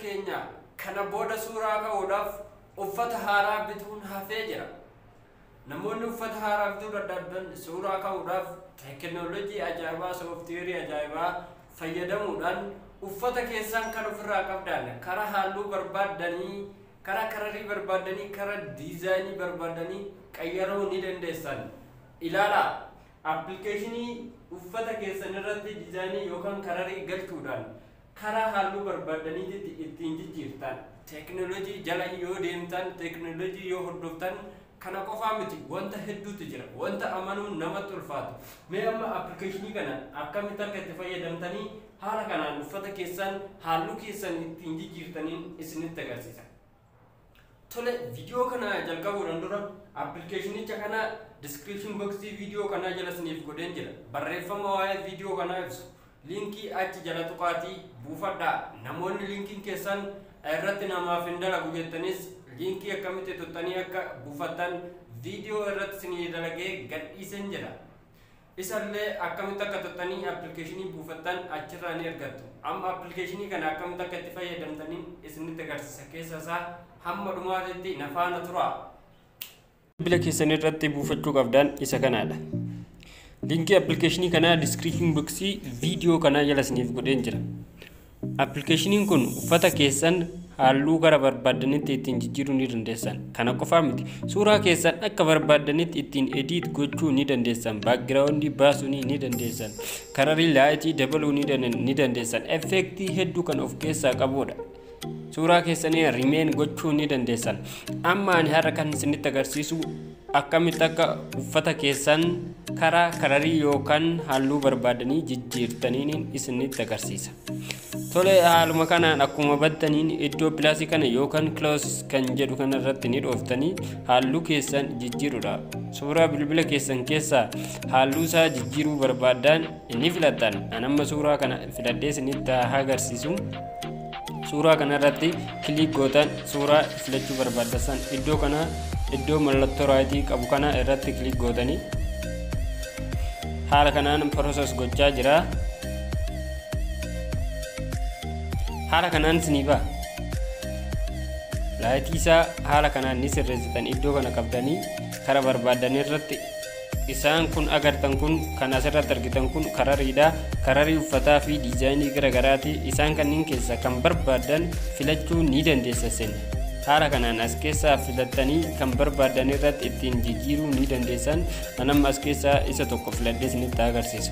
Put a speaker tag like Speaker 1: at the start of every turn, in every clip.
Speaker 1: Keenya kana booda suuraa ka'uudhaaf uffata haaraa bituun hafee jira. Namoonni uffata haaraa bituu dadhabdan suuraa ka'uudhaaf teekinooloojii ajaa'ibaa, sooftiweerii ajaa'ibaa fayyadamuudhaan uffata keessan kan ofirraa qabdan karaa halluu barbaaddanii, karaa kararii barbaaddanii, karaa diizaayinii barbaaddanii qayyaruu ni dandeessan. Ilaalaa, appilikeeshinii uffata keessan irratti diizaayinii yookaan kararii galchuudhaan karaa halluu barbaaddaniitti ittiin jijjiirtan. Teekinooloojii jala yoo deemtan, teekinooloojii yoo hordoftan, kana qofaa miti, wanta hedduutu jira, wanta amanuun namatti ulfaatu. Mee amma appilikeeshinii kana akkamitti akka itti fayyadamtanii haala kanaan uffata keessan halluu keessan ittiin jijjiirtaniin isinitti agarsiisa. Tole, viidiyoo kana jalqabuudhaan dura appilikeeshinicha kana description boxii viidiyoo kanaa jala isiniif godheen jira. Barreeffama waa'ee viidiyoo kanaa ibsu liinkii achi jala tuqaatii buufadhaa. Namoonni liinkiin keessan irratti namaaf hin dalagu jettanis liinkii akkamitti tuttanii akka buufattan viidiyoo irratti isinii dalagee gadhiiseen jira. Isallee akkamitti akka tuttanii appilikeeshinii buufattan achirraa ni argattu. Amma appilikeeshinii kana akkamitti akka itti fayyadamtaniin isinitti agarsiisa. Keessa isaa hamma dhumaatitti na faana turaa. Bilbila keessan irratti buufachuu qabdan isa kanaadha. Liinkii appilikeeshinii kanaa description boxii viidiyoo kanaa jala isiniif godheen jira. Appilikeeshiniin kun uffata keessan halluu gara barbaaddanitti ittiin jijjiiruu ni dandeessan. Kana qofaa miti, suuraa keessan akka barbaaddanitti ittiin edit gochuu ni dandeessan. Baakgiraawundii baasuu ni dandeessan. Kararii laayitii dabaluu ni dandeessan. Effeektii hedduu kan of keessaa qabudha. Suuraa keessanii rimeen gochuu ni dandeessan. Amma ani har'a kan isinitti agarsiisu akkamitti akka uffata keessan karaa kararii yookaan halluu barbaadanii jijjiirtaniin isinitti agarsiisa. Tole, haaluma kanaan akkuma battaniin iddoo pilaasii kana yookaan close kan jedhu kanarratti ni dhooftanii halluu keessan jijjiirudha. Suuraa bilbila keessan keessaa halluu isaa jijjiiruu barbaadan ni filattan. Ani amma suuraa kana filadhee isinitti agarsiisu. Suuraa kanarratti click gootan, suuraa filachuu barbaaddan san iddoo kana, iddoo mallattoo raayitii qabu kana irratti click gootanii haala kanaan process gochaa jira. Haala kanaan isinii ba'a. Laayitii isaa haala kanaan ni sirreessitan. Iddoo kana qabdanii kara barbaaddan irratti isaan kun agartan kun, kan asirratti argitan kun karariidha. Kararii uffataa fi diizaayinii garaagaraati. Isaan kanneen keessaa kan barbaaddan filachuu ni dandeessa isin. Haala kanaan as keessaa filattanii kan barbaaddan irratti ittiin jijjiiruu ni dandeessan. Anamma as keessaa isa tokko filadhee isinitti agarsiisa.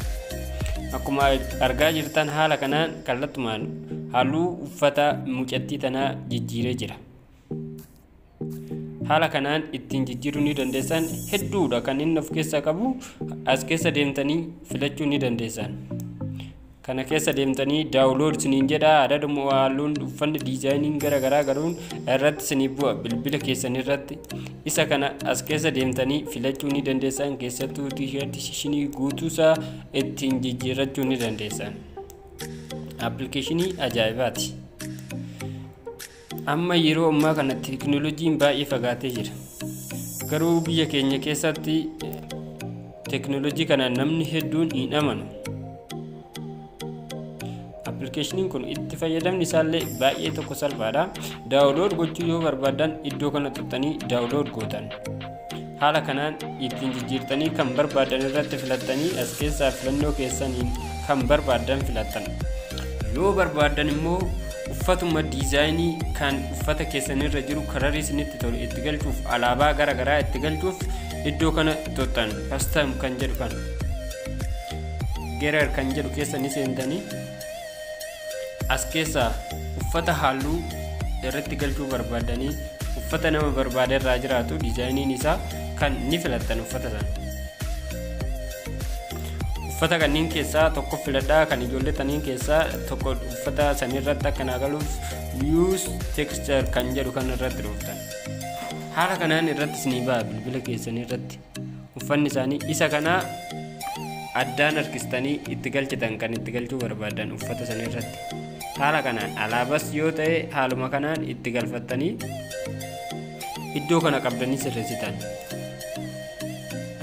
Speaker 1: Akkuma argaa jirtan haala kanaan kallattumaan halluu uffata mucattii tanaa jijjiiree jira. Haala kanaan ittiin jijjiiruu ni dandeessan. Hedduudha kan inni of keessaa qabu. As keessa deemtanii filachuu ni dandeessan. Kana keessa deemtanii download isiniin jedha. Adaduma halluun uffanni diizaayiniin garaagaraa garuun irratti isinii bu'a bilbila keessan irratti. Isa kana as keessa deemtanii filachuu ni dandeessan. Keessattuu tiishartii shishinii guutuusaa ittiin jijjiirrachuu ni dandeessan. Appilikeeshinii ajaa'ibaati. Amma yeroo ammaa kana teekinooloojiin baay'ee fagaatee jira. Garuu biyya keenya keessatti teekinooloojii kana namni hedduun hin amanu. Appilikeeshiniin kun itti fayyadamni isaallee baay'ee tokko salphaadha. Download gochuu yoo barbaaddan iddoo kana tuqxanii download gootan. Haala kanaan ittiin jijjiirtanii kan barbaaddan irratti filattanii as keessaa filannoo keessaniin kan barbaaddan filattan. Yoo barbaaddan immoo uffatuma diizaayinii kan uffata keessan irra jiru kararii isinitti tolu itti galchuuf, alaabaa garaagaraa itti galchuuf iddoo kana tuqxan. Custom kan jedhu kana, gerar kan jedhu keessa ni seentanii as keessaa uffata halluu irratti galchuu barbaaddanii, uffata nama barbaade irraa jiraatu diizaayiniin isaa kan ni filattan uffata sana. Uffata kanneen keessaa tokko filadhaa. Kan ijoollee taniin keessaa tokko uffata sanirratti akka naa galuuf use texture kan jedhu kan irratti dhuftan. Haala kanaan irratti isinii ba'a bilbila keessan irratti. Uffanni isaanii isa kana addaan harkistanii itti galchitan kan itti galchuu barbaadan uffata sana irratti. Haala kanaan alaabas yoo ta'e haaluma kanaan itti galfattanii iddoo kana qabdanii sirreessitan.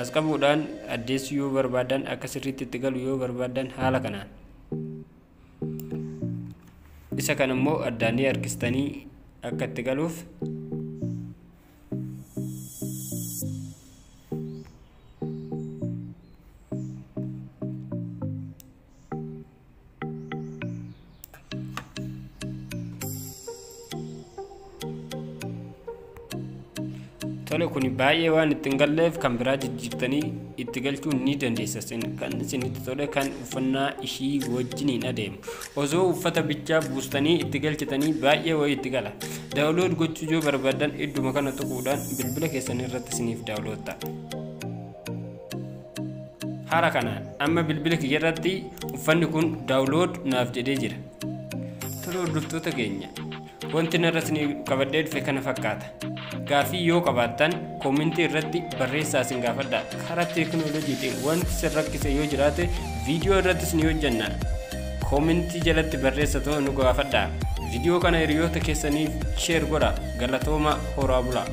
Speaker 1: As qabuudhaan addeessuu yoo barbaadan, akka sirriitti itti galu yoo barbaadan haala kanaan. Isa kan immoo addaan ni harkistanii akka itti galuuf. Tole, kun baay'ee waan itti hin galleef kan biraa jijjiirtanii itti galchuu ni dandeessa. Kan isinitti tole, kan uffannaa ishii wajjiniin adeemu. Osoo uffata bichaa buustanii itti galchitanii baay'ee wayii itti gala. Download gochuu yoo barbaadan idduma kana tuquudhaan bilbila keessan irratti isiniif download ta'a. Haala kanaan amma bilbila kiyya irratti uffanni kun download naaf jedhee jira. Tole, hordoftoota keenya, wanti narra isinii qabadhee dhufe kana fakkaata. Gaafii yoo qabaattan koomentii irratti barreessaa isin gaafadha. Karaa teekinooloojiitiin wanti isin rakkise yoo jiraate viidiyoo irratti isin hojjenna. Koomentii jalatti barreessa ta'uu nu gaafadha. Viidiyoo kana hiriyoota keessaniif share godha. Galatooma, horaa bulaa.